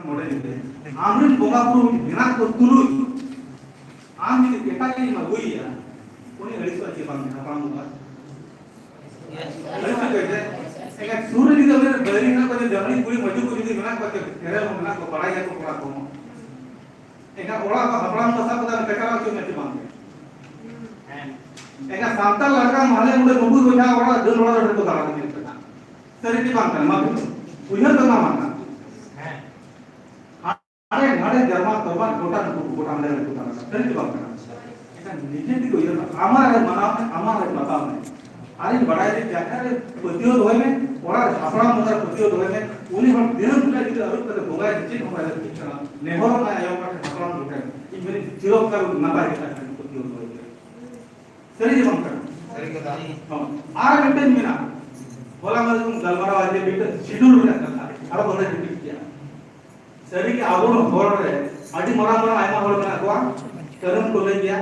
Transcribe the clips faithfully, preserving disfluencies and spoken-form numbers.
ᱢᱚᱬᱮ ᱧᱤᱫᱟᱹ ᱟᱢᱨᱮᱱ ᱵᱚᱸᱜᱟ ᱵᱩᱨᱩ ᱢᱮᱱᱟᱜ ᱠᱚ ᱛᱩᱞᱩᱡ ᱟᱢ ᱡᱩᱫᱤ ᱮᱴᱟᱜ ᱤᱡ ᱮᱢ ᱟᱹᱜᱩᱭᱮᱭᱟ, ᱩᱱᱤ ᱟᱹᱲᱤᱥᱚᱜᱼᱟ ᱪᱮ ᱵᱟᱝ? ᱦᱟᱯᱲᱟᱢ ᱵᱚᱸᱜᱟ ᱟᱹᱲᱤᱥᱚᱜ ᱜᱮ ᱡᱮ, ᱮᱱᱠᱷᱟᱱ ᱥᱩᱨ ᱨᱮ ᱡᱩᱫᱤ ᱟᱵᱮᱱ ᱵᱟᱹᱭᱨᱤ ᱢᱮᱱᱟᱜ ᱠᱚᱣᱟ, ᱡᱮ ᱡᱟᱦᱟᱸᱭ ᱠᱩᱲᱤ ᱢᱟᱹᱡᱩ ᱠᱚ ᱡᱩᱫᱤ ᱢᱮᱱᱟᱜ ᱠᱚᱣᱟ, ᱡᱮ ᱠᱷᱮᱨᱮᱞ ᱦᱚᱸ ᱢᱮᱱᱟᱜ ᱠᱚᱣᱟ, ᱵᱟᱲᱟᱭ ᱜᱮᱭᱟ ᱠᱚ ᱠᱚᱲᱟ ᱠᱚ, ᱮᱱᱠᱷᱟᱱ ᱚᱲᱟᱜ ᱠᱚ ᱦᱟᱯᱲᱟᱢ ᱠᱚ ᱥᱟᱵ ᱠᱟᱛᱮ ᱴᱮᱠᱟᱣ ᱦᱚᱪᱚ ᱢᱮ ᱪᱮ ᱵᱟᱝ? ᱮᱱᱠᱷᱟᱱ ᱥᱟᱱᱛᱟᱲ ᱞᱟᱲᱠᱟ ᱢᱟᱦᱞᱮ ᱚᱸᱰᱮ ᱱᱩᱠᱩ ᱵᱚᱭᱦᱟ ᱚᱲᱟᱜ ᱫᱟᱹᱲ ᱚᱲᱟᱜ ᱨᱮ ᱠᱚ ᱫᱟᱬᱟᱱ ᱠᱟᱱᱟ᱾ ᱥᱟᱹᱨᱤ ᱜᱮ ᱵᱟᱝ ᱠᱟᱱᱟ? ᱢᱟ ᱩᱭᱦᱟᱹᱨ ᱫᱚ ᱱᱚᱣᱟ ᱠᱟᱱᱟ᱾ ᱦᱟᱸᱰᱮ ᱱᱟᱰᱮ ᱡᱟᱨᱢᱟ ᱛᱚᱨᱢᱟ ᱜᱚᱴᱟ ᱱᱩᱠᱩ ᱜᱚᱴᱟ ᱦᱟᱸᱰᱮ ᱱᱟᱰᱮ ᱠᱚ ᱫᱟᱬᱟᱱᱟ᱾ ᱥᱟᱹᱨᱤ ᱜᱮ ᱵᱟᱝ ᱠᱟᱱᱟ? ᱮᱱᱠᱷᱟᱱ ᱱᱤᱡᱮ ᱛᱮᱜᱮ ᱩᱭᱦᱟᱹᱨ ᱢᱮ, ᱟᱢᱟᱜ ᱨᱮ ᱢᱟᱱᱟᱣ ᱢᱮ, ᱟᱢᱟᱜ ᱨᱮ ᱵᱟᱛᱟᱣ ᱢᱮ᱾ ᱟᱨᱤᱧ ᱵᱟᱲᱟᱭᱟ ᱡᱮ ᱡᱟᱦᱟᱸ ᱨᱮ ᱯᱟᱹᱛᱭᱟᱹᱣ ᱫᱚᱦᱚᱭ ᱢᱮ, ᱚᱲᱟᱜ ᱨᱮ ᱦᱟᱯᱲᱟᱢ ᱵᱚᱸᱜᱟ ᱨᱮ ᱯᱟᱹᱛᱭᱟᱹᱣ ᱫᱚᱦᱚᱭ ᱢᱮ, ᱩᱱᱤ ᱦᱚᱲ ᱫᱤᱱᱟᱹᱢ ᱦᱤᱞᱳᱜ ᱡᱩᱫᱤ ᱟᱹᱨᱩᱵ ᱠᱟᱛᱮ ᱵᱚᱸᱜᱟᱭ ᱪᱮᱫ ᱦᱚᱸ ᱵᱟᱭ ᱞᱟᱹᱠᱛᱤᱜ ᱠᱟᱱᱟ, ᱱᱮᱦᱚᱨᱚᱜ ᱢᱟᱭ ᱟᱭᱳ ᱵᱟᱵᱟ ᱴᱷᱮᱱ ᱦᱟᱯᱲᱟᱢ ᱠᱚ ᱴᱷᱮᱱ, ᱤᱧ ᱢᱮᱱᱮᱫ ᱪᱤᱨᱚᱠᱟᱞ ᱱᱟᱯᱟᱭ ᱜᱮ ᱛᱟᱦᱮᱱ ᱯᱟᱹᱛᱭᱟᱹᱣ ᱫᱚᱦᱚᱭ ᱢᱮ᱾ ᱥᱟᱹᱨᱤ ᱜᱮ ᱵᱟᱝ ᱠᱟᱱᱟ? ᱥᱟᱹᱨᱤ ᱠᱟᱛᱷᱟ᱾ ᱦᱚᱸ᱾ ᱟᱨ ᱢᱤᱫᱴᱮᱱ ᱢᱮᱱᱟᱜᱼᱟ, ᱦᱚᱞᱟ ᱢᱟᱫᱷᱮᱨ ᱵᱚᱱ ᱜᱟᱞᱢᱟᱨᱟᱣᱟ ᱡᱮ ᱢᱤᱫᱴᱮᱱ schedule ᱨᱮᱱᱟᱜ ᱠᱟᱛᱷᱟ, ᱟᱨᱚ ᱫᱚᱦᱲᱟ repeat ᱠᱮᱜᱼᱟ᱾ ᱥᱟᱹᱨᱤᱜᱮ ᱟᱵᱚ ᱦᱚᱲ ᱨᱮ ᱟᱹᱰᱤ ᱢᱟᱨᱟᱝ ᱢᱟᱨᱟᱝ ᱟᱭᱢᱟ ᱦᱚᱲ ᱢᱮᱱᱟᱜ ᱠᱚᱣᱟ, ᱠᱟᱹᱱᱩᱱ ᱠᱚ ᱞᱟᱹᱭ ᱜᱮᱭᱟ,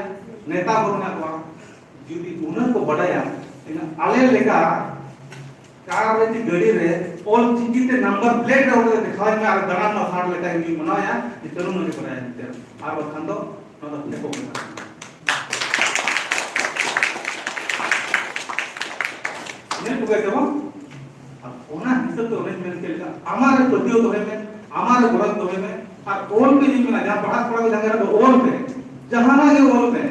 ᱱᱮᱛᱟ ᱠᱚ ᱢᱮᱱᱟᱜ ᱠᱚᱣᱟ᱾ ᱡᱩᱫᱤ ᱩᱱᱟᱹᱜ ᱠᱚ ᱵᱟᱰᱟᱭᱟ, ᱮᱱᱠᱷᱟᱱ ᱟᱞᱮ ᱞᱮᱠᱟ ᱠᱟᱨ ᱨᱮ ᱪᱮ ᱜᱟᱹᱰᱤ ᱨᱮ ᱚᱞ ᱪᱤᱠᱤ ᱛᱮ number plate ᱨᱮ ᱚᱞ ᱠᱟᱛᱮ ᱫᱮᱠᱷᱟᱣᱟᱹᱧ ᱢᱮ, ᱟᱨ ᱫᱟᱬᱟᱱ ᱢᱟ ᱥᱟᱨ ᱞᱮᱠᱟ ᱤᱧ ᱢᱟᱱᱟᱣᱭᱟ ᱡᱮ ᱠᱟᱹᱱᱩᱱ ᱟᱹᱰᱤ ᱵᱟᱰᱟᱭᱟ ᱢᱮᱱᱛᱮ, ᱟᱨ ᱵᱟᱠᱷᱟᱱ ᱫᱚ ᱱᱚᱣᱟ ᱫᱚ ᱯᱷᱮᱠᱚᱜ ᱠᱟᱱᱟ᱾ ᱧᱮᱞ ᱠᱚᱜᱮ ᱛᱟᱵᱚᱱ᱾ ᱟᱨ ᱚᱱᱟ ᱦᱤᱥᱟᱹᱵ ᱛᱮ ᱚᱱᱮᱧ ᱢᱮᱱ ᱠᱮᱫ ᱞᱮᱠᱟ, ᱟᱢᱟᱜ ᱨᱮ ᱯᱟᱹᱛᱭᱟᱹᱣ ᱫᱚᱦᱚᱭ ᱢᱮ, ᱟᱢᱟᱜ ᱨᱮ ᱜᱚᱨᱚᱡᱽ ᱫᱚᱦᱚᱭ ᱢᱮ, ᱟᱨ ᱚᱞ ᱯᱮ᱾ ᱤᱧ ᱢᱮᱱᱟ, ᱡᱟᱦᱟᱸ ᱯᱟᱲᱦᱟᱜ ᱠᱚᱲᱟ ᱠᱚ ᱡᱟᱦᱟᱸ ᱨᱮ ᱚᱞ ᱯᱮ, ᱡᱟᱦᱟᱱᱟᱜ ᱜᱮ ᱚᱞ ᱢᱮ,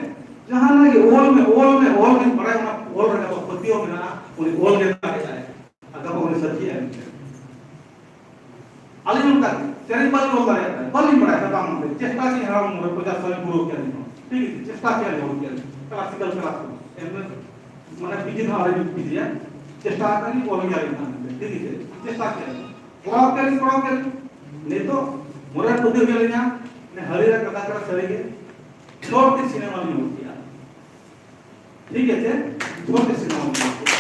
ᱡᱟᱦᱟᱱᱟᱜ ᱜᱮ ᱚᱞ ᱢᱮ, ᱚᱞ ᱢᱮ, ᱚᱞ ᱢᱮ, ᱵᱟᱲᱟᱭ ᱚᱱᱟ ᱯᱟᱹᱛᱭᱟᱹᱣ ᱢᱮᱱᱟᱜᱼᱟ, ᱩᱱᱤ ᱚᱞ ᱜᱮ ᱫᱟᱲᱮᱭᱟᱜᱼᱟᱭ᱾ ᱟᱨ ᱜᱟᱯᱟ ᱩᱱᱤ ᱥᱟᱹᱠᱷᱤ ᱮᱢ ᱠᱮᱫᱟ᱾ ᱟᱹᱞᱤᱧ ᱚᱱᱠᱟ ᱥᱮᱨᱮᱧ ᱵᱟᱹᱞᱤᱧ ᱚᱞ ᱫᱟᱲᱮᱭᱟᱜ ᱠᱟᱱᱟ, ᱵᱟᱹᱞᱤᱧ ᱵᱟᱲᱟᱭᱟ ᱥᱮ ᱵᱟᱝ ᱚᱞ᱾ ᱪᱮᱥᱴᱟ ᱠᱮᱫ ᱦᱟᱲᱟᱢ ᱩᱢᱮᱨ ᱯᱚᱧᱪᱟᱥ ᱥᱟᱞ ᱯᱩᱨᱟᱹᱣ ᱠᱮᱫ ᱞᱤᱧ᱾ ᱴᱷᱤᱠ ᱟᱪᱷᱮ, ᱪᱮᱥᱴᱟ ᱠᱮᱫ ᱞᱤᱧ, ᱚᱞ ᱠᱮᱫ ᱞᱤᱧ᱾ ᱠᱞᱟᱥᱤᱠᱟᱞ ᱠᱞᱟᱥ ᱠᱚ᱾ ᱮᱢ ᱢᱟᱱᱮ ᱯᱤᱡᱤ ᱦᱚᱸ ᱟᱹᱣᱨᱤ ᱯᱤᱡᱤᱭᱟ᱾ ᱪᱮᱥᱴᱟ ᱟᱠᱟᱫ ᱞᱤᱧ, ᱚᱞ ᱜᱮᱭᱟ ᱞᱤᱧ ᱦᱟᱸᱜ᱾ ᱴᱷᱤᱠ ᱟᱪᱷᱮ, ᱪᱮᱥᱴᱟ ᱠᱮᱫ ᱞᱤᱧ᱾ ᱠᱚᱨᱟᱣ ᱠᱮᱫ ᱞᱤᱧ, ᱠᱚᱨᱟᱣ ᱠᱮᱫ ᱞᱤᱧ᱾ ᱱᱤᱛᱚᱜ ᱢᱚᱨᱮ ᱴᱩᱰᱩ ᱦᱩᱭ ᱞᱤᱧᱟ, ᱦᱟᱹᱞᱤ ᱨᱮ ᱠᱟᱛᱷᱟ ᱠᱟᱱᱟ ᱥᱟᱹᱨᱤ ᱜᱮ᱾ ᱥᱚᱨᱴ ᱛᱮ ᱥᱤᱱᱮᱢᱟ ᱞᱤᱧ ᱚᱞ ᱠᱮᱫᱼᱟ᱾ ᱴᱷᱤᱠ ᱟᱪᱷᱮ? ᱥᱚᱨᱴ ᱛᱮ ᱥᱤᱱᱮᱢᱟ ᱞᱤᱧ ᱚᱞ ᱠᱮᱫᱼᱟ᱾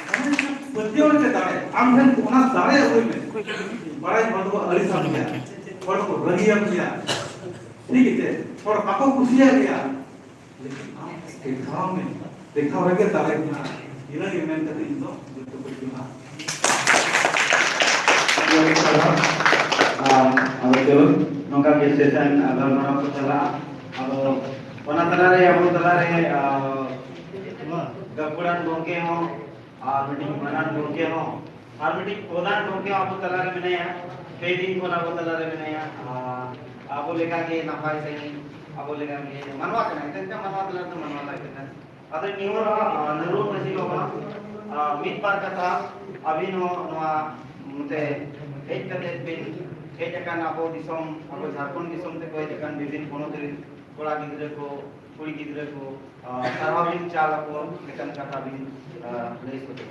ᱢᱟᱱᱮ ᱯᱟᱹᱛᱭᱟᱹᱣ ᱨᱮ ᱫᱟᱲᱮ, ᱟᱢ ᱴᱷᱮᱱ ᱚᱱᱟ ᱫᱟᱲᱮ ᱟᱹᱜᱩᱭ ᱢᱮ᱾ ᱵᱟᱲᱟᱭ ᱦᱚᱲ ᱫᱚᱠᱚ ᱟᱹᱲᱤᱥᱟᱢ ᱜᱮᱭᱟ, ᱦᱚᱲ ᱫᱚᱠᱚ ᱨᱟᱹᱜᱤᱭᱟᱢ ᱜᱮᱭᱟ᱾ ᱴᱷᱤᱠ ᱟᱪᱷᱮ? ᱦᱚᱲ ᱵᱟᱠᱚ ᱠᱩᱥᱤᱭᱟᱜ ᱜᱮᱭᱟ᱾ ᱞᱮᱠᱤᱱ ᱟᱢ ᱫᱮᱠᱷᱟᱣ ᱢᱮ, ᱫᱮᱠᱷᱟᱣ ᱨᱮᱜᱮ ᱫᱟᱲᱮ ᱢᱮᱱᱟᱜᱼᱟ᱾ ᱤᱱᱟᱹ ᱜᱮ ᱢᱮᱱ ᱠᱟᱛᱮ ᱤᱧ ᱫᱚ ᱡᱚᱛᱚ ᱠᱚᱧ ᱡᱚᱦᱟᱨ᱾ ᱟᱫᱚ ᱪᱚᱞᱚ, ᱱᱚᱝᱠᱟ ᱜᱮ ᱥᱮᱥᱚᱱ ᱜᱟᱞᱢᱟᱨᱟᱣ ᱠᱚ ᱪᱟᱞᱟᱜᱼᱟ᱾ ᱟᱫᱚ ᱚᱱᱟ ᱛᱟᱞᱟᱨᱮ ᱟᱵᱚ ᱛᱟᱞᱟᱨᱮ, ᱟᱸ, ᱜᱟᱹᱠᱷᱩᱲᱟᱱ ᱜᱚᱢᱠᱮ ᱦᱚᱸ ᱟᱨ ᱢᱤᱫᱴᱤᱡ ᱢᱟᱨᱟᱝ ᱜᱚᱢᱠᱮ ᱦᱚᱸ ᱟᱨ ᱢᱤᱫᱴᱤᱡ ᱯᱨᱚᱫᱷᱟᱱ ᱜᱚᱢᱠᱮ ᱦᱚᱸ ᱟᱵᱚ ᱛᱟᱞᱟᱨᱮ ᱢᱮᱱᱟᱭᱟ᱾ ᱯᱮ ᱫᱤᱱ ᱠᱷᱚᱱ ᱟᱵᱚ ᱛᱟᱞᱟᱨᱮ ᱢᱮᱱᱟᱭᱟ᱾ ᱟᱨ ᱟᱵᱚ ᱞᱮᱠᱟᱜᱮ ᱱᱟᱯᱟᱭ ᱥᱟᱺᱦᱤᱡ, ᱟᱵᱚ ᱞᱮᱠᱟᱜᱮ ᱢᱟᱱᱣᱟ ᱠᱟᱱᱟᱭ, ᱮᱱᱛᱮ ᱢᱟᱱᱣᱟ ᱛᱟᱞᱟᱨᱮ ᱢᱟᱱᱣᱟ ᱛᱟᱦᱮᱸ ᱠᱟᱱᱟ᱾ ᱟᱫᱚ ᱱᱤᱭᱟᱹ ᱦᱚᱲ ᱦᱚᱸ, ᱟᱸ, ᱱᱩᱨᱩᱞ ᱢᱟᱹᱡᱷᱤ ᱵᱟᱵᱟ, ᱟᱸ, ᱢᱤᱫ ᱵᱟᱨ ᱠᱟᱛᱷᱟ ᱟᱹᱵᱤᱱ ᱦᱚᱸ ᱱᱚᱣᱟ ᱱᱚᱛᱮ ᱦᱮᱡ ᱠᱟᱛᱮ ᱵᱤᱱ ᱦᱮᱡ ᱟᱠᱟᱱ ᱟᱵᱚ ᱫᱤᱥᱚᱢ, ᱟᱵᱚ ᱡᱷᱟᱲᱠᱷᱚᱸᱰ ᱫᱤᱥᱚᱢ ᱛᱮᱠᱚ ᱦᱮᱡ ᱟᱠᱟᱱ ᱵᱤᱵᱷᱤᱱ ᱯᱚᱱᱚᱛ ᱨᱮᱱ ᱠᱚᱲᱟ ᱜᱤᱫᱽᱨᱟᱹ ᱠᱚ, ᱠᱩᱲᱤ ᱜᱤᱫᱽᱨᱟᱹ ᱠᱚ, ᱟᱸ, ᱥᱟᱨᱦᱟᱣ ᱵᱤᱱ ᱪᱟᱞ ᱟᱠᱚ ᱞᱮᱠᱟᱱ ᱠᱟᱛᱷᱟ ᱵᱤᱱ, ᱟᱸ, ᱞᱟᱹᱭ ᱥᱚᱫᱚᱨ᱾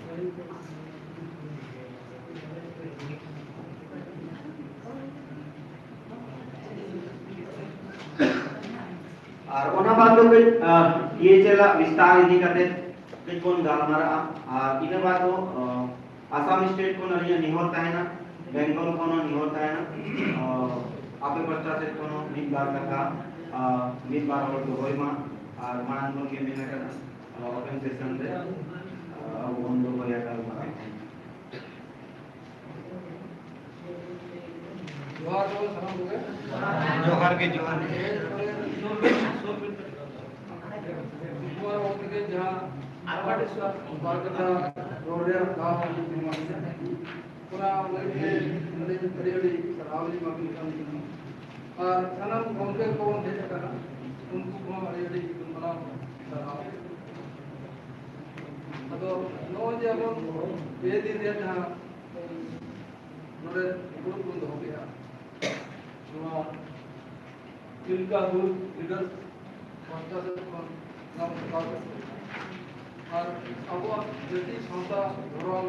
ᱟᱨ ᱚᱱᱟ ᱵᱟᱫ ᱫᱚ ᱠᱟᱹᱡ, ᱟᱸ, ᱤᱭᱟᱹ ᱪᱟᱞᱟᱜ ᱵᱤᱥᱛᱟᱨ ᱤᱫᱤ ᱠᱟᱛᱮ ᱠᱟᱹᱡ ᱵᱚᱱ ᱜᱟᱞᱢᱟᱨᱟᱜᱼᱟ᱾ ᱟᱨ ᱤᱱᱟᱹ ᱵᱟᱫ ᱫᱚ, ᱟᱸ, ᱟᱥᱟᱢ state ᱠᱷᱚᱱ ᱟᱹᱞᱤᱧᱟᱜ ᱱᱮᱦᱚᱨ ᱛᱟᱦᱮᱱᱟ, ᱵᱮᱝᱜᱚᱞ ᱠᱷᱚᱱ ᱦᱚᱸ ᱱᱮᱦᱚᱨ ᱛᱟᱦᱮᱱᱟ, ᱟᱸ, ᱟᱯᱮ ᱯᱟᱥᱴᱟ ᱥᱮᱫ ᱠᱷᱚᱱ ᱦᱚᱸ ᱢᱤᱫ ᱵᱟᱨ ᱠᱟᱛᱷᱟ, ᱟᱸ, ᱢᱤᱫ ᱵᱟᱨ ᱦᱚᱲ ᱫᱚᱦᱚᱭ ᱢᱟ᱾ ᱟᱨ ᱢᱟᱲᱟᱝ ᱠᱷᱚᱱ ᱜᱮ ᱢᱮᱱ ᱟᱠᱟᱱᱟ, ᱟᱸ, open session ᱨᱮ, ᱟᱸ, ᱟᱵᱚ ᱵᱚᱱ ᱫᱚᱦᱚᱭᱟ ᱜᱟᱞᱢᱟᱨᱟᱣ᱾ ᱡᱚᱦᱟᱨ ᱜᱮ ᱥᱟᱱᱟᱢ ᱠᱚᱜᱮ᱾ ᱡᱚᱦᱟᱨ ᱜᱮ, ᱡᱚᱦᱟᱨ ᱜᱮ᱾ ᱱᱚᱣᱟ ᱚᱠᱛᱮ ᱜᱮ ᱡᱟᱦᱟᱸ ᱟᱨ ᱵᱟᱨ ᱠᱟᱛᱷᱟ ᱨᱚᱲ ᱨᱮᱭᱟᱜ ᱫᱟᱣ ᱮᱢᱟ ᱞᱤᱧᱟ, ᱚᱱᱟ ᱞᱟᱹᱜᱤᱫ ᱛᱮ ᱟᱹᱰᱤ, ᱟᱹᱰᱤ, ᱟᱹᱰᱤ ᱥᱟᱨᱦᱟᱣ ᱞᱤᱧ ᱮᱢᱟ ᱵᱤᱱ ᱠᱟᱱ ᱜᱮᱭᱟ᱾ ᱟᱨ ᱥᱟᱱᱟᱢ ᱜᱚᱢᱠᱮ ᱠᱚ ᱦᱮᱡ ᱟᱠᱟᱱᱟ, ᱩᱱᱠᱩ ᱠᱚᱦᱚᱸ ᱟᱹᱰᱤ, ᱟᱹᱰᱤ ᱢᱟᱱᱟᱣ ᱥᱟᱨᱦᱟᱣ᱾ ᱟᱫᱚ ᱱᱚᱜᱼᱚᱭ ᱡᱮ ᱟᱵᱚ ᱯᱮ ᱫᱤᱱ ᱨᱮᱭᱟᱜ ᱡᱟᱦᱟᱸ ᱱᱚᱰᱮ ᱫᱩᱲᱩᱵ ᱵᱚᱱ ᱫᱚᱦᱚ ᱠᱮᱫᱼᱟ, ᱱᱚᱣᱟ ᱛᱤᱞᱠᱟ ᱦᱩᱞ leaders ᱯᱟᱦᱴᱟ ᱥᱮᱫ ᱠᱷᱚᱱ ᱱᱚᱣᱟ ᱵᱚᱱ ᱠᱚᱨᱟᱣ ᱠᱮᱫ ᱛᱟᱵᱚᱱᱟ᱾ ᱟᱨ ᱟᱵᱚᱣᱟᱜ ᱡᱟᱹᱛᱤ, ᱥᱟᱶᱛᱟ, ᱫᱷᱚᱨᱚᱢ,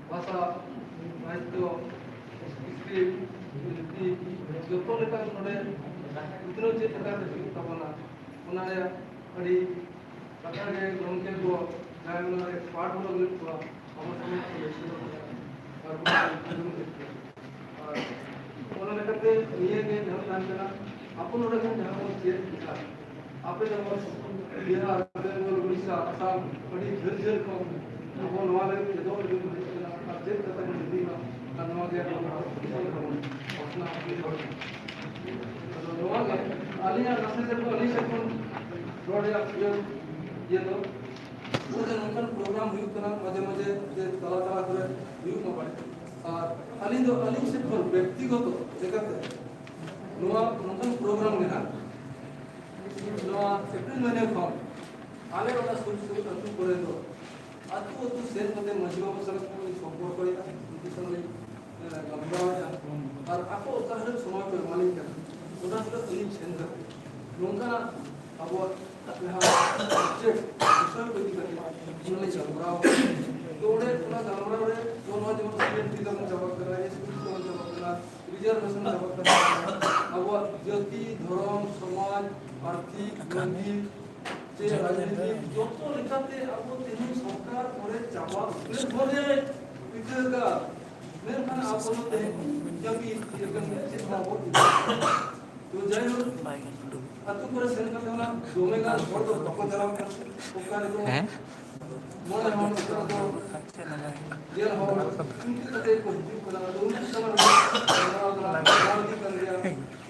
ᱵᱷᱟᱥᱟ, ᱥᱟᱦᱤᱛᱭᱚ, ᱥᱠᱨᱤᱯᱴ, ᱨᱤᱛᱤ, ᱡᱚᱛᱚ ᱞᱮᱠᱟᱱ ᱱᱚᱰᱮ ᱩᱛᱱᱟᱹᱣ ᱪᱮᱫ ᱞᱮᱠᱟᱛᱮ ᱦᱩᱭᱩᱜ ᱛᱟᱵᱚᱱᱟ, ᱚᱱᱟ ᱨᱮᱭᱟᱜ ᱟᱹᱰᱤ ᱠᱟᱛᱷᱟ ᱜᱮ ᱜᱚᱢᱠᱮ ᱠᱚ ᱡᱟᱦᱟᱸᱭ ᱚᱱᱟ ᱨᱮ part ᱵᱚᱱ ᱟᱹᱜᱩᱭᱮᱫ ᱠᱚᱣᱟ, ᱟᱵᱚ ᱥᱚᱢᱟᱡᱽ ᱠᱚ ᱞᱟᱹᱭ ᱥᱚᱫᱚᱨ ᱠᱮᱫᱟ᱾ ᱟᱨ ᱵᱚᱱ ᱟᱸᱡᱚᱢ ᱠᱮᱫ ᱜᱮᱭᱟ᱾ ᱟᱨ ᱚᱱᱟ ᱞᱮᱠᱟᱛᱮ ᱱᱤᱭᱟᱹ ᱜᱮ ᱡᱟᱦᱟᱸ ᱛᱟᱦᱮᱸ ᱠᱟᱱᱟ, ᱟᱵᱚ ᱱᱚᱰᱮ ᱠᱷᱚᱱ ᱡᱟᱦᱟᱸ ᱵᱚᱱ ᱪᱮᱫ ᱠᱮᱫᱟ, ᱟᱯᱮ ᱡᱮᱢᱚᱱ ᱵᱤᱦᱟᱨ, ᱵᱮᱝᱜᱚᱞ, ᱩᱲᱤᱥᱥᱟ, ᱟᱥᱟᱢ, ᱟᱹᱰᱤ ᱡᱷᱟᱹᱞ ᱡᱷᱟᱹᱞ ᱠᱷᱚᱱ ᱟᱵᱚ ᱱᱚᱣᱟ ᱞᱟᱹᱜᱤᱫ ᱪᱮᱫᱚᱜ ᱞᱟᱹᱜᱤᱫ ᱵᱚᱱ ᱦᱮᱡ ᱠᱟᱱᱟ᱾ ᱟᱨ ᱪᱮᱫ ᱠᱟᱛᱮ ᱵᱚᱱ ᱤᱫᱤᱭᱟ, ᱟᱨ ᱱᱚᱣᱟ ᱜᱮ ᱱᱟᱥᱮ ᱛᱮ ᱟᱹᱞᱤᱧ ᱥᱮᱫ ᱠᱷᱚᱱ ᱨᱚᱲ ᱨᱮᱭᱟᱜ ᱤᱭᱟᱹ, ᱤᱭᱟᱹ ᱫᱚ, ᱱᱚᱜᱼᱚᱭ ᱡᱮ ᱱᱚᱝᱠᱟᱱ ᱯᱨᱳᱜᱨᱟᱢ ᱦᱩᱭᱩᱜ ᱠᱟᱱᱟ ᱢᱟᱡᱷᱮ ᱢᱟᱡᱷᱮ, ᱡᱮ ᱛᱟᱞᱟ ᱛᱟᱞᱟ ᱠᱚᱨᱮ ᱦᱩᱭᱩᱜ ᱢᱟ ᱵᱟᱲᱮ᱾ ᱟᱨ ᱟᱹᱞᱤᱧ ᱫᱚ ᱟᱹᱞᱤᱧ ᱥᱮᱫ ᱠᱷᱚᱱ ᱵᱮᱠᱛᱤᱜᱚᱛᱚ ᱞᱮᱠᱟᱛᱮ ᱱᱚᱣᱟ ᱱᱚᱝᱠᱟᱱ ᱯᱨᱳᱜᱨᱟᱢ ᱜᱮ ᱦᱟᱸᱜ ᱱᱚᱣᱟ ᱮᱯᱨᱤᱞ ᱢᱟᱹᱦᱱᱟᱹ ᱠᱷᱚᱱ ᱟᱞᱮ ᱚᱱᱟ ᱥᱩᱨ ᱥᱩᱨ ᱟᱹᱛᱩ ᱠᱚᱨᱮ ᱫᱚ ᱟᱹᱛᱩ ᱟᱹᱛᱩ ᱥᱮᱱ ᱠᱟᱛᱮ ᱢᱟᱹᱡᱷᱤ ᱵᱟᱵᱟ ᱥᱟᱞᱟᱜ ᱠᱚ ᱥᱚᱢᱯᱚᱨᱠᱚᱭᱮᱫᱟ, ᱩᱱᱠᱩ ᱥᱟᱞᱟᱜ ᱞᱤᱧ, ᱮ, ᱜᱟᱞᱢᱟᱨᱟᱣᱮᱫᱟ᱾ ᱟᱨ ᱟᱠᱚ ᱚᱠᱟ ᱦᱤᱞᱳᱜ ᱥᱚᱢᱚᱭ ᱠᱚ ᱮᱢᱟᱞᱤᱧ ᱠᱟᱱᱟ, ᱚᱱᱟ ᱦᱤᱞᱳᱜ ᱟᱹᱞᱤᱧ ᱥᱮᱱ ᱠᱟᱛᱮ ᱱᱚᱝᱠᱟᱱᱟᱜ ᱟᱵᱚᱣᱟᱜ ᱡᱟᱦᱟᱸ subject ᱵᱤᱥᱚᱭ ᱠᱚ ᱤᱫᱤ ᱠᱟᱛᱮ ᱚᱱᱟ ᱞᱤᱧ ᱜᱟᱞᱢᱟᱨᱟᱣ ᱠᱟᱱᱟ᱾ ᱛᱚ ᱚᱸᱰᱮ ᱚᱱᱟ ᱜᱟᱞᱢᱟᱨᱟᱣ ᱨᱮ ᱱᱚᱜᱼᱚ ᱱᱚᱣᱟ ᱡᱮᱢᱚᱱ ᱥᱤ ᱮᱱ ᱯᱤ ᱛᱟᱵᱚᱱ ᱪᱟᱵᱟᱜ ᱠᱟᱱᱟ, ᱮᱥ ᱯᱤ ᱛᱟᱵᱚᱱ ᱪᱟᱵᱟᱜ ᱠᱟᱱᱟ, ᱨᱤᱡᱟᱨᱵᱷᱮᱥᱚᱱ ᱪᱟᱵᱟᱜ ᱠᱟᱱᱟ, ᱟᱵᱚᱣᱟᱜ ᱡᱟᱹᱛᱤ, ᱫᱷᱚᱨᱚᱢ, ᱥᱚᱢᱟᱡᱽ, ᱟᱨᱛᱷᱤᱠ, ᱱᱳᱭᱛᱤᱠ, ᱪᱮ ᱨᱟᱡᱽᱱᱤᱛᱤ ᱡᱚᱛᱚ ᱞᱮᱠᱟᱛᱮ ᱟᱵᱚ ᱛᱮᱦᱮᱧ ᱥᱚᱨᱠᱟᱨ ᱠᱚᱨᱮ ᱪᱟᱵᱟ ᱩᱛᱟᱹᱨ ᱵᱚᱱ ᱨᱮ ᱯᱤᱴᱷᱟᱹ ᱠᱟᱜ᱾ ᱢᱮᱱᱠᱷᱟᱱ ᱟᱵᱚ ᱫᱚ ᱛᱮᱦᱮᱧ ᱡᱟᱹᱢᱤ ᱤᱫᱤ ᱞᱮᱠᱟᱱ ᱪᱮᱫ ᱦᱚᱸ ᱵᱟᱵᱚ ᱤᱫᱤ᱾ ᱛᱚ ᱡᱟᱭᱦᱳᱠ, ᱟᱹᱛᱩ ᱠᱚᱨᱮ ᱥᱮᱱ ᱠᱟᱛᱮ ᱚᱱᱟ ᱫᱚᱢᱮ ᱜᱟᱱ ᱦᱚᱲ ᱫᱚ ᱵᱟᱠᱚ ᱡᱟᱨᱣᱟᱜ ᱠᱟᱱᱟ᱾ ᱚᱠᱟ ᱨᱮᱫᱚ ᱦᱮᱸ? ᱢᱚᱬᱮ ᱦᱚᱲ, ᱚᱠᱟ ᱨᱮᱫᱚ ᱜᱮᱞ ᱦᱚᱲ, ᱤᱱᱠᱟᱹ ᱠᱟᱛᱮ ᱠᱚ ᱦᱤᱡᱩᱜ ᱠᱟᱱᱟ᱾ ᱟᱫᱚ ᱩᱱᱠᱩ ᱥᱟᱞᱟᱜ ᱜᱟᱞᱢᱟᱨᱟᱣ ᱠᱟᱱᱟ, ᱜᱟᱞᱢᱟᱨᱟᱣ ᱤᱫᱤᱜ ᱠᱟᱱ ᱜᱮᱭᱟ᱾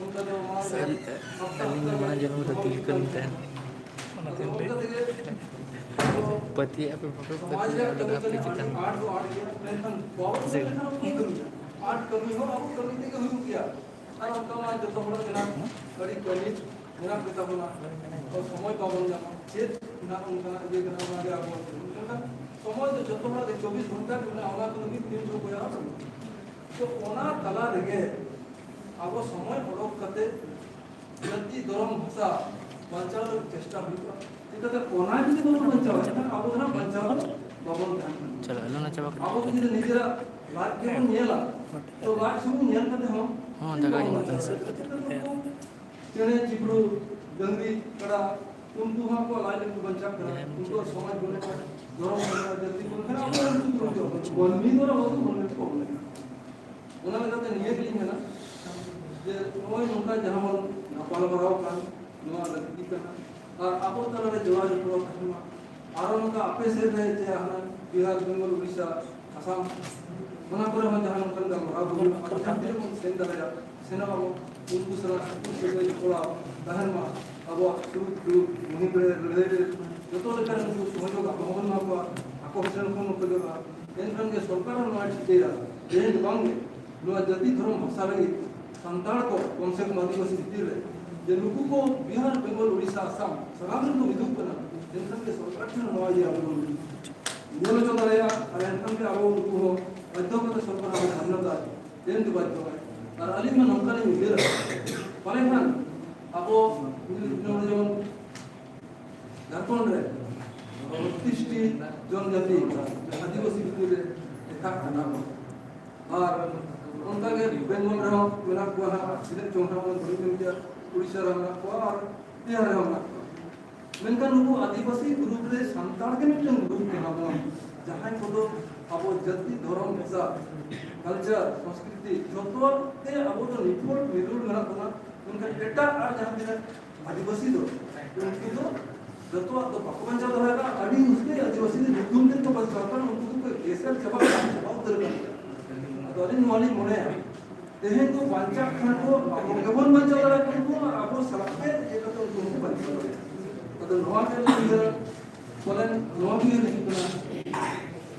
ᱚᱱᱠᱟ ᱫᱚ ᱢᱟᱲᱟᱝ ᱨᱮ ᱦᱟᱯᱛᱟ ᱦᱟᱯᱛᱟ ᱟᱹᱞᱤᱧ ᱢᱟ ᱡᱮᱢᱚᱱ ᱨᱟᱹᱛᱤ ᱜᱮ ᱠᱟᱹᱢᱤ ᱛᱟᱦᱮᱱ᱾ ᱟᱫᱚ ᱚᱱᱠᱟ ᱛᱮᱜᱮ ᱯᱟᱹᱛᱭᱟᱹᱜ ᱟᱯᱮ ᱵᱟᱯᱮ ᱥᱚᱢᱟᱡᱽ ᱯᱟᱹᱛᱭᱟᱹᱜ, ᱨᱮᱭᱟᱜ ᱟᱞᱮ ᱫᱚ ᱠᱟᱹᱢᱤ ᱦᱟᱯᱮ ᱠᱟᱱᱟ, ᱪᱮᱛᱟᱱ ᱟᱹᱰᱤ ᱨᱮ᱾ ᱟᱸᱴ ᱫᱚ ᱟᱸᱴ ᱜᱮᱭᱟ, ᱢᱮᱱᱠᱷᱟᱱ ᱵᱟᱵᱚᱱ ᱥᱮ ᱠᱟᱹᱢᱤ ᱞᱮᱠᱷᱟᱱ ᱚᱠᱚᱭ ᱠᱟᱹᱢᱤᱭᱟ? ᱟᱨ ᱚᱱᱠᱟ ᱢᱟ ᱡᱚᱛᱚ ᱦᱚᱲᱟᱜ ᱜᱮ ᱱᱟᱜ ᱟᱹᱰᱤ ᱠᱟᱹᱢᱤ ᱢᱮᱱᱟᱜ ᱜᱮᱛᱟ ᱵᱚᱱᱟ᱾ ᱛᱚ ᱥᱚᱢᱚᱭ ᱵᱟᱵᱚᱱ ᱧᱟᱢᱟ᱾ ᱪᱮᱫ ᱱᱟᱜ ᱚᱱᱠᱟᱱᱟᱜ ᱤᱭᱟᱹ ᱠᱟᱱᱟ, ᱚᱱᱟ ᱜᱮ ᱟᱵᱚᱣᱟᱜ ᱠᱟᱹᱢᱤ᱾ ᱢᱮᱱᱠᱷᱟᱱ ᱥᱚᱢᱚᱭ ᱫᱚ ᱡᱚᱛᱚ ᱦᱚᱲᱟᱜ ᱜᱮ ᱪᱚᱵᱵᱤᱥ ᱜᱷᱚᱱᱴᱟ ᱜᱮ ᱢᱮᱱᱟᱜᱼᱟ, ᱚᱱᱟ ᱠᱚᱫᱚ ᱢᱤᱫ ᱫᱤᱱ ᱦᱚᱸ ᱵᱟᱭ ᱟᱫᱚᱜᱼᱟ᱾ ᱛᱚ ᱚᱱᱟ ᱛᱟᱞᱟ ᱨᱮᱜᱮ ᱟᱵᱚ ᱥᱚᱢᱚᱭ ᱚᱰᱚᱠ ᱠᱟᱛᱮ ᱡᱟᱹᱛᱤ ᱫᱷᱚᱨᱚᱢ ᱵᱷᱟᱥᱟ ᱵᱟᱧᱪᱟᱣ ᱞᱟᱹᱜᱤᱫ ᱪᱮᱥᱴᱟ ᱦᱩᱭᱩᱜᱼᱟ᱾ ᱪᱤᱠᱟᱹᱛᱮ ᱚᱱᱟ ᱡᱩᱫᱤ ᱵᱟᱵᱚᱱ ᱵᱟᱧᱪᱟᱣᱟ, ᱮᱱᱠᱷᱟᱱ ᱟᱵᱚ ᱫᱚ ᱱᱟᱜ ᱵᱟᱧᱪᱟᱣ ᱫᱚ ᱵᱟᱵᱚᱱ ᱛᱟᱦᱮᱱᱟ᱾ ᱪᱚᱞᱚ, ᱟᱞᱚ ᱱᱟ ᱪᱟᱵᱟ ᱠᱟᱜ ᱟᱵᱚ ᱡᱩᱫᱤ ᱱᱤᱡᱮᱨᱟᱜ ᱞᱟᱡ ᱜᱮᱵᱚᱱ ᱧᱮᱞᱟ, ᱛᱚ ᱞᱟᱡ ᱥᱩᱢᱩᱝ ᱧᱮᱞ ᱠᱟᱛᱮ ᱦᱚᱸ ᱦᱚᱸ, ᱫᱟᱠᱟ ᱵᱟᱵᱚᱱ ᱡᱚᱢ ᱵᱟᱧᱪᱟᱣ ᱠᱟᱛᱮ᱾ ᱫᱟᱲᱮᱭᱟᱜᱼᱟ᱾ ᱪᱮᱬᱮ ᱪᱤᱯᱨᱩ, ᱰᱟᱹᱝᱨᱤ ᱠᱟᱰᱟ, ᱩᱱᱠᱩ ᱦᱚᱸ ᱟᱠᱚᱣᱟᱜ ᱞᱟᱡ ᱞᱟᱹᱜᱤᱫ ᱠᱚ ᱵᱟᱧᱪᱟᱜ ᱠᱟᱱᱟ᱾ ᱩᱱᱠᱩᱣᱟᱜ ᱥᱚᱢᱟᱡᱽ ᱵᱟᱹᱱᱩᱜᱼᱟ, ᱫᱷᱚᱨᱚᱢ ᱵᱟᱹᱱᱩᱜᱼᱟ, ᱡᱟᱹᱛᱤ ᱵᱟᱹᱱᱩᱜᱼᱟ, ᱮᱱᱠᱷᱟᱱ ᱟᱵᱚ ᱩᱱᱠᱩ ᱠᱚ ᱵᱟᱧᱪᱟᱣ ᱠᱟᱱᱟ᱾ ᱢᱟᱹᱱᱢᱤ ᱫᱚ ᱟᱵᱚ ᱫᱚ ᱢᱟᱹᱱᱢᱤ ᱠᱚ ᱵᱟᱵᱚᱱ ᱞᱮᱠᱷᱟᱜᱼᱟ᱾ ᱚᱱᱟ ᱞᱮᱠᱟᱛᱮ ᱱᱤᱭᱟᱹ ᱜᱮᱞᱤᱧ ᱢᱮᱱᱟ ᱡᱮ ᱱᱚᱜᱼᱚᱭ ᱱᱚᱝᱠᱟ ᱡᱟᱦᱟᱸ ᱵᱚᱱ ᱜᱟᱯᱟᱞᱢᱟᱨᱟᱣ ᱠᱟᱱ, ᱱᱚᱣᱟ ᱞᱟᱹᱠᱛᱤ ᱠᱟᱱᱟ᱾ ᱟᱨ ᱟᱵᱚ ᱛᱟᱞᱟᱨᱮ ᱡᱚᱲᱟᱣ ᱡᱚᱯᱲᱟᱣ ᱛᱟᱦᱮᱱ ᱢᱟ᱾ ᱟᱨᱚ ᱱᱚᱝᱠᱟ ᱟᱯᱮ ᱥᱮᱫ ᱨᱮ ᱡᱮ ᱦᱟᱱᱟ ᱵᱤᱦᱟᱨ, ᱵᱮᱝᱜᱚᱞ, ᱩᱲᱤᱥᱥᱟ, ᱟᱥᱟᱢ, ᱚᱱᱟ ᱠᱚᱨᱮ ᱦᱚᱸ ᱡᱟᱦᱟᱸ ᱱᱚᱝᱠᱟᱱ ᱜᱟᱞᱢᱟᱨᱟᱣ ᱠᱚ ᱦᱩᱭᱩᱜᱼᱟ, ᱟᱨ ᱡᱟᱦᱟᱸ ᱛᱤᱱᱟᱹᱜ ᱵᱚᱱ ᱥᱮᱱ ᱫᱟᱲᱮᱭᱟᱜᱼᱟ, ᱥᱮᱱᱚᱜ ᱟᱵᱚᱱ᱾ ᱩᱱᱠᱩ ᱥᱟᱞᱟᱜ ᱥᱩᱯᱩᱨ ᱥᱟᱹᱜᱟᱹᱭ ᱡᱚᱯᱲᱟᱣ ᱛᱟᱦᱮᱱ ᱢᱟ᱾ ᱟᱵᱚᱣᱟᱜ ᱥᱩᱠ ᱫᱩᱠ ᱢᱩᱦᱤᱢ ᱨᱮ, ᱞᱟᱹᱲᱦᱟᱹᱭ ᱨᱮ ᱡᱚᱛᱚ ᱞᱮᱠᱟᱱ ᱩᱱᱠᱩ ᱥᱚᱦᱚᱡᱳᱜᱽ ᱟᱵᱚ ᱦᱚᱸᱵᱚᱱ ᱮᱢᱟ ᱠᱚᱣᱟ, ᱟᱠᱚ ᱦᱚᱸ ᱥᱮᱱ ᱠᱷᱚᱱ ᱠᱚ ᱠᱷᱚᱡᱚᱜᱼᱟ᱾ ᱮᱱᱠᱷᱟᱱ ᱜᱮ ᱥᱚᱨᱠᱟᱨ ᱦᱚᱸ ᱱᱚᱣᱟ ᱴᱷᱤᱠᱟᱹᱭᱟ, ᱛᱮᱦᱮᱧ ᱵᱟᱝ ᱜᱮ ᱱᱚᱣᱟ ᱡᱟᱹᱛᱤ ᱫᱷᱚᱨᱚᱢ ᱵᱷᱟᱥᱟ ᱞᱟᱹᱜᱤᱫ ᱥᱟᱱᱛᱟᱲ ᱠᱚ, ᱠᱚᱢ ᱥᱮ ᱠᱚᱢ ᱟᱹᱫᱤᱵᱟᱹᱥᱤ ᱵᱷᱤᱛᱤᱨ ᱨᱮ, ᱡᱮ ᱱᱩᱠᱩ ᱠᱚ ᱵᱤᱦᱟᱨ, ᱵᱮᱝᱜᱚᱞ, ᱩᱲᱤᱥᱥᱟ, ᱟᱥᱟᱢ ᱥᱟᱱᱟᱢ ᱨᱮᱱ ᱠᱚ ᱦᱤᱡᱩᱜ ᱠᱟᱱᱟ, ᱮᱱᱠᱷᱟᱱ ᱜᱮ ᱥᱚᱨᱠᱟᱨ ᱴᱷᱮᱱ ᱱᱚᱣᱟ ᱤᱭᱟᱹ ᱟᱵᱚ ᱵᱚᱱ ᱧᱮᱞ ᱦᱚᱪᱚ ᱫᱟᱲᱮᱭᱟᱜᱼᱟ᱾ ᱟᱨ ᱮᱱᱠᱷᱟᱱ ᱜᱮ ᱟᱵᱚ ᱩᱱᱠᱩ ᱦᱚᱸ ᱵᱟᱫᱽᱫᱷᱚ ᱠᱟᱛᱮ ᱥᱚᱨᱠᱟᱨ ᱟᱵᱚ ᱫᱷᱟᱨᱱᱟ ᱫᱟᱭ, ᱮᱢ ᱫᱚ ᱵᱟᱫᱽᱫᱷᱚ ᱟᱭ᱾ ᱟᱨ ᱟᱹᱞᱤᱧ ᱢᱟ ᱱᱚᱝᱠᱟ ᱞᱤᱧ ᱩᱭᱦᱟᱹᱨᱟ, ᱯᱟᱞᱮ ᱠᱷᱟᱱ ᱟᱵᱚ ᱱᱚᱰᱮ ᱡᱮᱢᱚᱱ ᱡᱷᱟᱲᱠᱷᱚᱸᱰ ᱨᱮ ᱵᱚᱛᱛᱨᱤᱥ ᱴᱤ ᱡᱚᱱᱡᱟᱹᱛᱤ ᱟᱹᱫᱤᱵᱟᱹᱥᱤ ᱵᱷᱤᱛᱤᱨ ᱨᱮ ᱞᱮᱠᱷᱟᱜ ᱠᱟᱱᱟ ᱵᱚᱱ᱾ ᱟᱨ ᱚᱱᱠᱟ ᱜᱮ ᱵᱮᱝᱜᱚᱞ ᱨᱮᱦᱚᱸ ᱢᱮᱱᱟᱜ ᱠᱚᱣᱟ ᱦᱟᱸᱜ, ᱛᱤᱱᱟᱹᱜ ᱪᱚᱝ ᱦᱟᱸᱜ ᱵᱚᱱ ᱵᱟᱹᱞᱤᱧ ᱢᱮᱱ ᱠᱮᱭᱟ, ᱩᱲᱤᱥᱥᱟ ᱨᱮ ᱢᱮᱱᱟᱜ ᱠᱚᱣᱟ ᱟᱨ ᱵᱤᱦᱟᱨ ᱨᱮᱦᱚᱸ ᱢᱮᱱᱟᱜ ᱠᱚᱣᱟ᱾ ᱢᱮᱱᱠᱷᱟᱱ ᱱᱩᱠᱩ ᱟᱹᱫᱤᱵᱟᱹᱥᱤ ᱜᱨᱩᱯ ᱨᱮ ᱥᱟᱱᱛᱟᱲ ᱜᱮ ᱢᱤᱫᱴᱮᱱ ᱜᱨᱩᱯ ᱠᱟᱱᱟ ᱵᱚᱱ, ᱡᱟᱦᱟᱸᱭ ᱠᱚᱫᱚ ᱟᱵᱚ ᱡᱟᱹᱛᱤ, ᱫᱷᱚᱨᱚᱢ, ᱵᱷᱟᱥᱟ, ᱠᱟᱞᱪᱟᱨ, ᱥᱚᱝᱥᱠᱨᱤᱛᱤ ᱡᱚᱛᱚᱣᱟᱜ ᱛᱮ ᱟᱵᱚ ᱫᱚ ᱱᱤᱯᱷᱩᱴ ᱢᱤᱨᱩᱞ ᱢᱮᱱᱟᱜ ᱵᱚᱱᱟ᱾ ᱢᱮᱱᱠᱷᱟᱱ ᱮᱴᱟᱜ ᱟᱨ ᱡᱟᱦᱟᱸ ᱛᱤᱱᱟᱹᱜ ᱟᱹᱫᱤᱵᱟᱹᱥᱤ ᱫᱚ, ᱩᱱᱠᱩ ᱫᱚ ᱡᱚᱛᱚᱣᱟᱜ ᱫᱚ ᱵᱟᱠᱚ ᱵᱟᱧᱪᱟᱣ ᱫᱚᱦᱚᱭᱮᱫᱟ᱾ ᱟᱹᱰᱤ ᱩᱥᱛᱟᱹᱨ ᱟᱹᱫᱤᱵᱟᱹᱥᱤ ᱫᱚ ᱧᱩᱛᱩᱢ ᱛᱮᱫ ᱠᱚ ᱵᱟᱧᱪᱟᱣ ᱠᱟᱱᱟ, ᱩᱱᱠᱩ ᱫᱚᱠᱚ ᱮᱥᱮᱨ ᱪᱟᱵᱟ ᱠᱟᱱᱟ, ᱪᱟᱵᱟ ᱩᱛᱟᱹᱨ ᱠᱟᱱ ᱜᱮᱭᱟ᱾ ᱟᱫᱚ ᱟᱹᱞᱤᱧ ᱱᱚᱣᱟ ᱞᱤᱧ ᱢᱚᱱᱮᱭᱟ, ᱛᱮᱦᱮᱧ ᱠᱚ ᱵᱟᱧᱪᱟᱜ ᱠᱷᱟᱱ ᱠᱚ, ᱟᱵᱚ ᱜᱮᱵᱚᱱ ᱵᱟᱧᱪᱟᱣ ᱫᱟᱲᱮᱭᱟᱜ ᱠᱟᱱᱟ ᱠᱚ, ᱟᱨ ᱟᱵᱚ ᱥᱟᱞᱟᱜ ᱛᱮ ᱤᱭᱟᱹ ᱠᱟᱛᱮ ᱩᱱᱠᱩ ᱦᱚᱸᱠᱚ ᱵᱟᱧᱪᱟᱣ ᱫᱟᱲᱮᱭᱟᱜᱼᱟ᱾ ᱟᱫᱚ ᱱᱚᱣᱟ ᱜᱮ ᱟᱹᱞᱤᱧ ᱫᱚ ᱯᱟᱞᱮᱱ ᱱᱚᱣᱟ ᱜᱮ ᱦᱩᱭᱩᱜ ᱠᱟᱱᱟ,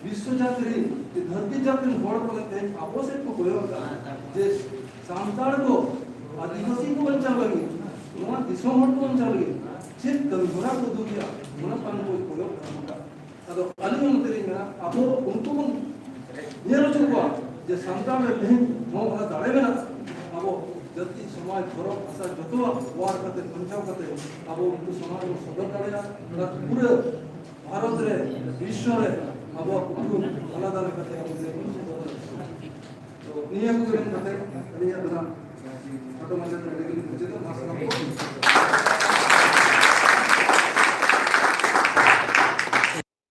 ᱵᱤᱥᱥᱚ ᱡᱟᱹᱛ ᱨᱤᱱ, ᱫᱷᱟᱹᱨᱛᱤ ᱡᱟᱹᱛ ᱨᱤᱱ ᱦᱚᱲ ᱯᱟᱞᱮᱱ ᱛᱮᱦᱮᱧ ᱟᱵᱚ ᱥᱮᱫ ᱠᱚ ᱠᱚᱭᱚᱜ ᱠᱟᱜᱼᱟ ᱡᱮ ᱥᱟᱱᱛᱟᱲ ᱠᱚ, ᱟᱹᱫᱤᱵᱟᱹᱥᱤ ᱠᱚ ᱵᱟᱧᱪᱟᱣ ᱞᱟᱹᱜᱤᱫ, ᱱᱚᱣᱟ ᱫᱤᱥᱚᱢ ᱦᱚᱲ ᱠᱚ ᱵᱟᱧᱪᱟᱣ ᱞᱟᱹᱜᱤᱫ ᱪᱮᱫ ᱠᱟᱹᱢᱤ ᱦᱚᱨᱟ ᱠᱚ ᱩᱫᱩᱜᱮᱜᱼᱟ, ᱚᱱᱟ ᱯᱟᱞᱮᱱ ᱠᱚ ᱠᱚᱭᱚᱜ ᱠᱟᱜᱼᱟ᱾ ᱟᱫᱚ ᱟᱹᱞᱤᱧ ᱦᱚᱸ ᱱᱚᱛᱮ ᱞᱤᱧ ᱢᱮᱱᱟ, ᱟᱵᱚ ᱩᱱᱠᱩ ᱵᱚᱱ ᱧᱮᱞ ᱦᱚᱪᱚ ᱠᱚᱣᱟ ᱡᱮ ᱥᱟᱱᱛᱟᱲ ᱨᱮ ᱛᱮᱦᱮᱧ ᱦᱚᱸ ᱚᱱᱟ ᱫᱟᱲᱮ ᱢᱮᱱᱟᱜᱼᱟ᱾ ᱟᱵᱚ ᱡᱟᱹᱛᱤ, ᱥᱚᱢᱟᱡᱽ, ᱫᱷᱚᱨᱚᱢ, ᱵᱷᱟᱥᱟ ᱡᱚᱛᱚᱣᱟᱜ ᱚᱣᱟᱨ ᱠᱟᱛᱮ, ᱵᱟᱧᱪᱟᱣ ᱠᱟᱛᱮ ᱟᱵᱚ ᱩᱱᱠᱩ ᱥᱚᱢᱟᱡᱽ ᱵᱚᱱ ᱥᱚᱫᱚᱨ ᱫᱟᱲᱮᱭᱟᱜᱼᱟ᱾ ᱟᱨ ᱯᱩᱨᱟᱹ ᱵᱷᱟᱨᱚᱛ ᱨᱮ, ᱵᱤᱥᱥᱚ ᱨᱮ ᱟᱵᱚᱣᱟᱜ ᱩᱯᱨᱩᱢ ᱟᱞᱟᱫᱟ ᱞᱮᱠᱟᱛᱮ ᱟᱵᱚ ᱵᱚᱱ ᱥᱚᱫᱚᱨ ᱫᱟᱲᱮᱭᱟᱜᱼᱟ᱾ ᱛᱚ ᱱᱤᱭᱟᱹ ᱠᱚ ᱢᱮᱱ ᱠᱟᱛᱮ ᱟᱹᱞᱤᱧᱟᱜ ᱫᱚ ᱱᱟᱜ ᱠᱷᱟᱴᱚ ᱢᱟᱪᱷᱟ ᱛᱮ ᱱᱚᱰᱮ ᱜᱮᱞᱤᱧ ᱢᱩᱪᱟᱹᱫᱟ᱾ ᱢᱟ ᱥᱟᱱᱟᱢ ᱠᱚ